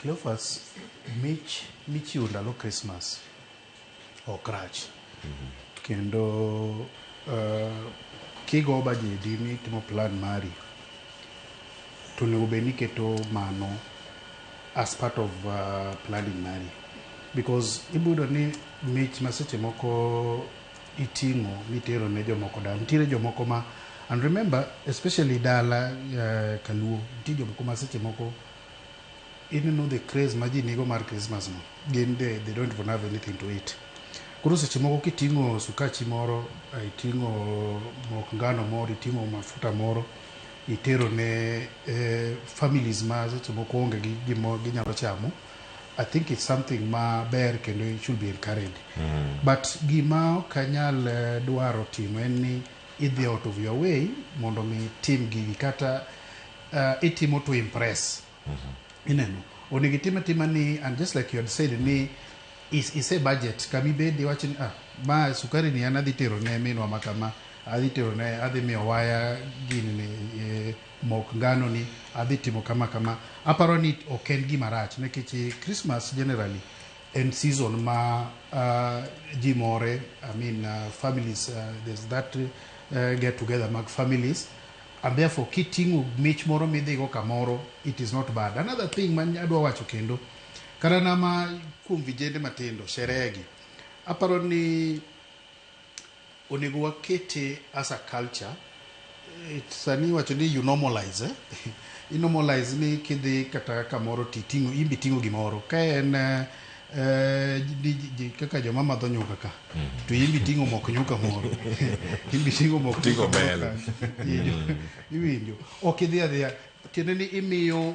Cleophas, mich michiwo ndalo Christmas ok rach. Kendo kigo bajedi mitimo plan mari, to onego bed ni iketo mano as part of planning mari. Because ibiro yudo ni mich ma seche moko iting'o mitero ne jomoko dala. Nitiere jomoko ma, and remember, especially dala kaluo, nitie jomoko ma seche moko ineno the craze ma ji nigo mar Christmas no, gin they don't even have anything to eat. Koro seche moko kiting'o sukachi moro, iting'o mok ngano moro, iting'o mafuta moro, itero ne families ma seche moko onge gi gimo ginyalo chamo, I think it's something ma ber kendo it should be encouraged. But gima ok anyal dwaro timo en ni idhi out of your way mondo mi itim gigi kata itimo to impress. Ineno, onego itim atima ni, and just like you had said ni ise budget kama ibede iwacho ni, ah, ma sukari ni an adhi tero ne minwa ma kama, adhi tero ne, adhi miyo waya gini ni, mok ngano ni, adhi timo kama kama. Aparo ni ok en gima rach nikech Christmas generally en season ma ji more, I mean, families, there's that get together mag families, and therefore kiting'o mich moro midhigo kamoro, it is not bad. Another thing ma adwa wacho kendo kata nama kuom vijende matindo, sherehe gi, aparo ni onego wakete as a culture. Sani iwacho ni you normalize, eh? I normalize ni kidhi kata kamoro titing'o, imbi ting'o gimoro ka en kaka joma madho nyuka ka, to imbi ting'o mok nyuka moro, imbi ting'o mok Ting'o nyuka moro bel. Kanyo. Iwinjo, ok idhi adhiya, tiende ni imiyo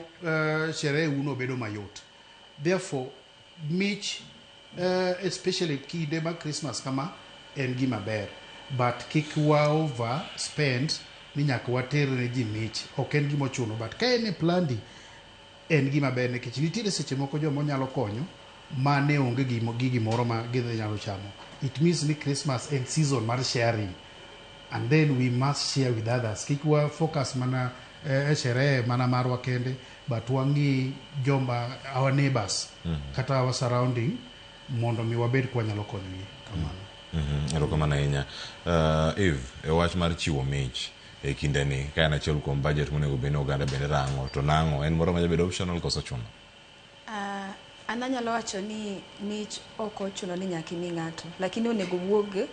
sherehe uno bedo mayot. Therefore mich, especially kinde mag Christmas kama, en gima ber, but kik wa over spend ni nyaka water ne ji mich. Ok en gima ochuno, but ka en e plandi en gima ber nikech nitiere seche moko joma nyalo konyo ma ne onge gi gimoro ma gidhi nyalo chamo. It means ni Christmas en season mar sharing, and then we must share with others. Kik wa focus mana e sherehe mana marwa kende, but wang'i joma our neighbors kata our surrounding mondo mi wabed kwanyalo konyogi kamano. Erokamano ahinya. Eve, e wach mar chiwo mich e kindeni, ka en achiel kuom budget monego bed ni oganda bende rango, to nang'o en moro manya bedo optional koso chuno? An anyalo wacho ni mich ok ochuno ni nyaka imi ng'ato, lakini onego wuog